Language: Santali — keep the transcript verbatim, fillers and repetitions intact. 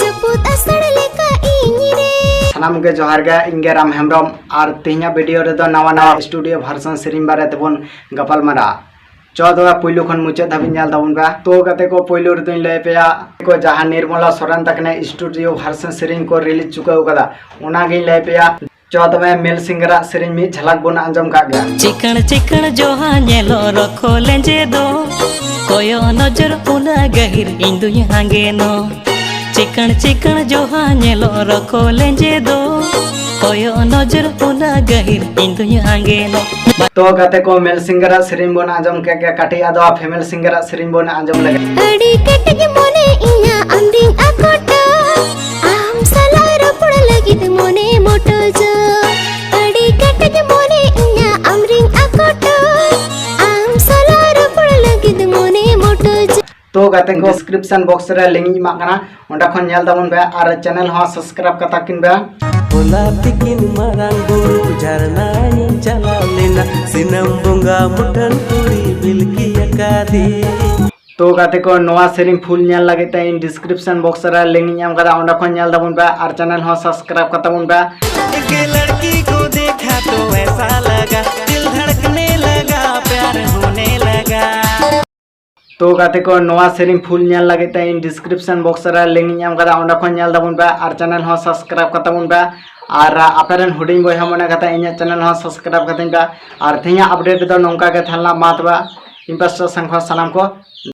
ᱡᱟᱹᱯᱩᱫ ᱟᱥᱟᱲ ᱞᱮᱠᱟ ᱤᱧ ᱨᱮ᱾ ᱥᱟᱱᱟᱢ ᱜᱮ ᱡᱚᱦᱟᱨ ᱜᱮ, ᱤᱧ ᱜᱮ ᱨᱟᱢ ᱦᱮᱢᱵᱨᱚᱢ᱾ ᱟᱨ ᱛᱮᱦᱮᱧᱟᱜ ᱵᱷᱤᱰᱤᱭᱳ ᱨᱮᱫᱚ ᱱᱟᱣᱟ ᱱᱟᱣᱟ ᱥᱴᱩᱰᱤᱭᱳ ᱵᱷᱟᱨᱥᱚᱱ ᱥᱮᱨᱮᱧ ᱵᱟᱨᱮ ᱛᱮᱵᱚᱱ ᱜᱟᱯᱟᱞ ᱢᱟᱨᱟᱜᱼᱟ᱾ ᱪᱚ ᱛᱚᱵᱮ ᱯᱩᱭᱞᱩ ᱠᱷᱚᱱ ᱢᱩᱪᱟᱹᱫ ᱫᱷᱟᱹᱵᱤᱡ ᱧᱮᱞ ᱛᱟᱵᱚᱱ ᱯᱮ᱾ ᱛᱚ ᱜᱟᱛᱮ ᱠᱚ, ᱯᱩᱭᱞᱩ ᱨᱮᱫᱚᱧ ᱞᱟᱹᱭ ᱯᱮᱭᱟ ᱠᱚ ᱡᱟᱦᱟᱸ ᱱᱤᱨᱢᱚᱞᱟ ᱥᱚᱨᱮᱱ ᱛᱟᱹᱠᱤᱱᱟᱜ ᱥᱴᱩᱰᱤᱭᱳ ᱵᱷᱟᱨᱥᱚᱱ ᱥᱮᱨᱮᱧ ᱠᱚ ᱨᱤᱞᱤᱡᱽ ᱪᱩᱠᱟᱹᱣ ᱠᱟᱫᱟ, ᱚᱱᱟᱜᱤᱧ ᱞᱟᱹᱭ ᱯᱮᱭᱟ᱾ ᱪᱚ ᱛᱚᱵᱮ ᱢᱮᱞ ᱥᱤᱝᱜᱟᱨᱟᱜ ᱥᱮᱨᱮᱧ ᱢᱤᱫ ᱡᱷᱟᱞᱟᱠ ᱵᱚᱱ ᱟᱸᱡᱚᱢ ᱠᱟᱜ ᱜᱮᱭᱟ᱾ ᱪᱤᱠᱟᱹᱬ ᱪᱤᱠᱟᱹᱬ ᱡᱚᱦᱟ ᱧᱮᱞᱚᱜ ᱨᱚᱠᱷᱚ ᱞᱮᱸᱡᱮ ᱫᱚ, ᱠᱚᱭᱚᱜ ᱱᱚᱡᱚᱨ ᱩᱱᱟᱹᱜ ᱜᱟᱹᱦᱤᱨ ᱤᱧ ᱫᱩᱧ ᱟᱸᱜᱮᱱᱚᱜ᱾ ᱪᱤᱠᱟᱹᱬ ᱪᱤᱠᱟᱹᱬ ᱡᱚᱦᱟ ᱧᱮᱞᱚᱜ ᱨᱚᱠᱷᱚ ᱞᱮᱸᱡᱮ ᱫᱚ, ᱠᱚᱭᱚᱜ ᱱᱚᱡᱚᱨ ᱩᱱᱟᱹᱜ ᱜᱟᱹᱦᱤᱨ ᱤᱧ ᱫᱩᱧ ᱟᱸᱜᱮᱱᱚᱜ᱾ ᱛᱚ ᱜᱟᱛᱮ ᱠᱚ, ᱢᱮᱞ ᱥᱤᱝᱜᱟᱨᱟᱜ ᱥᱮᱨᱮᱧ ᱵᱚᱱ ᱟᱸᱡᱚᱢ ᱠᱮᱫ ᱜᱮᱭᱟ, ᱠᱟᱹᱴᱤᱡ ᱟᱫᱚ ᱯᱷᱤᱢᱮᱞ ᱥᱤᱝᱜᱟᱨᱟᱜ ᱥᱮᱨᱮᱧ ᱵᱚᱱ ᱟᱸᱡᱚᱢ ᱞᱮᱜᱮ᱾ ᱟᱹᱰᱤ ᱠᱮᱴᱮᱡ ᱢᱚᱱᱮ ᱤᱧᱟᱹᱜ ᱟᱢᱨᱤᱧ ᱟᱠᱚᱴᱟ, ᱟᱢ ᱥᱟᱞᱟᱜ ᱨᱚᱯᱚᱲ ᱞᱟᱹᱜᱤᱫ ᱢᱚᱱᱮ ᱢᱚᱴᱚᱡᱟ᱾ ᱟᱹᱰᱤ ᱠᱮᱴᱮᱡ ᱢᱚᱱᱮ ᱤᱧᱟᱹᱜ ᱟᱢᱨᱤᱧ ᱟᱠᱚᱴᱟ, ᱟᱢ ᱥᱟᱞᱟᱜ ᱨᱚᱯᱚᱲ ᱞᱟᱹᱜᱤᱫ ᱢᱚᱱᱮ ᱢᱚᱴᱚᱡᱟ᱾ ᱛᱚ ᱜᱟᱛᱮ ᱠᱚ, ᱰᱤᱥᱠᱨᱤᱯᱥᱚᱱ ᱵᱚᱠᱥ ᱨᱮ ᱞᱤᱝᱠ ᱤᱧ ᱮᱢᱟᱜ ᱠᱟᱱᱟ, ᱚᱸᱰᱮ ᱠᱷᱚᱱ ᱧᱮᱞ ᱛᱟᱵᱚᱱ ᱯᱮ ᱟᱨ ᱪᱮᱱᱮᱞ ᱦᱚᱸ ᱥᱟᱵᱥᱠᱨᱟᱭᱤᱵ ᱠᱟᱛᱟ ᱠᱤᱱ ᱯᱮ᱾ ᱦᱚᱞᱟ ᱛᱤᱠᱤᱱ ᱢᱟᱨᱟᱝ ᱵᱩᱨᱩ ᱡᱷᱟᱨᱱᱟᱧ ᱪᱟᱞᱟᱣ ᱞᱮᱱᱟ, ᱥᱤᱱᱟᱹᱢ ᱵᱚᱸᱜᱟ ᱢᱩᱴᱷᱟᱹᱱ ᱠᱩᱲᱤ ᱵᱤᱞᱠᱤ ᱟᱠᱟᱫᱮ᱾ ᱛᱚ ᱜᱟᱛᱮ ᱠᱚ, ᱱᱚᱣᱟ ᱥᱮᱨᱮᱧ ᱯᱷᱩᱞ ᱧᱮᱞ ᱞᱟᱹᱜᱤᱫ ᱛᱮ ᱤᱧ ᱰᱤᱥᱠᱨᱤᱯᱥᱚᱱ ᱵᱚᱠᱥ ᱨᱮ ᱞᱤᱝᱠ ᱤᱧ ᱮᱢ ᱠᱟᱫᱟ, ᱚᱸᱰᱮ ᱠᱷᱚᱱ ᱧᱮᱞ ᱛᱟᱵᱚᱱ ᱯᱮ ᱟᱨ ᱪᱮᱱᱮᱞ ᱦᱚᱸ ᱥᱟᱵᱥᱠᱨᱟᱭᱤᱵ ᱠᱟᱛᱟ ᱵᱚᱱ ᱯᱮ᱾ एक लड़की को देखा तो ऐसा लगा, दिल धड़कने लगा, प्यार होने लगा। ᱛᱚ ᱜᱟᱛᱮ ᱠᱚ, ᱱᱚᱣᱟ ᱥᱮᱨᱮᱧ ᱯᱷᱩᱞ ᱧᱮᱞ ᱞᱟᱹᱜᱤᱫ ᱛᱮ ᱤᱧ ᱰᱤᱥᱠᱨᱤᱯᱥᱚᱱ ᱵᱚᱠᱥ ᱨᱮ ᱞᱤᱝᱠ ᱤᱧ ᱮᱢ ᱠᱟᱫᱟ, ᱚᱸᱰᱮ ᱠᱷᱚᱱ ᱧᱮᱞ ᱛᱟᱵᱚᱱ ᱯᱮ ᱟᱨ ᱪᱮᱱᱮᱞ ᱦᱚᱸ ᱥᱟᱵᱥᱠᱨᱟᱭᱤᱵ ᱠᱟᱛᱟ ᱵᱚᱱ ᱯᱮ᱾ ᱟᱨ ᱟᱯᱮ ᱨᱮᱱ ᱦᱩᱰᱤᱧ ᱵᱚᱭᱦᱟ ᱢᱚᱱᱮ ᱠᱟᱛᱮ ᱤᱧᱟᱹᱜ ᱪᱮᱱᱮᱞ ᱦᱚᱸ ᱥᱟᱵᱥᱠᱨᱟᱭᱤᱵ ᱠᱟᱛᱤᱧ ᱯᱮ᱾ ᱟᱨ ᱛᱮᱦᱮᱧᱟᱜ ᱟᱯᱰᱮᱴ ᱫᱚ ᱱᱚᱝᱠᱟ ᱜᱮ ᱛᱟᱦᱮᱸ ᱞᱮᱱᱟ᱾ ᱢᱟ ᱛᱚᱵᱮ, ᱤᱧ ᱯᱟᱥᱴᱟ ᱥᱮᱱ ᱠᱷᱚᱱ ᱥᱟᱱᱟᱢ ᱠᱚ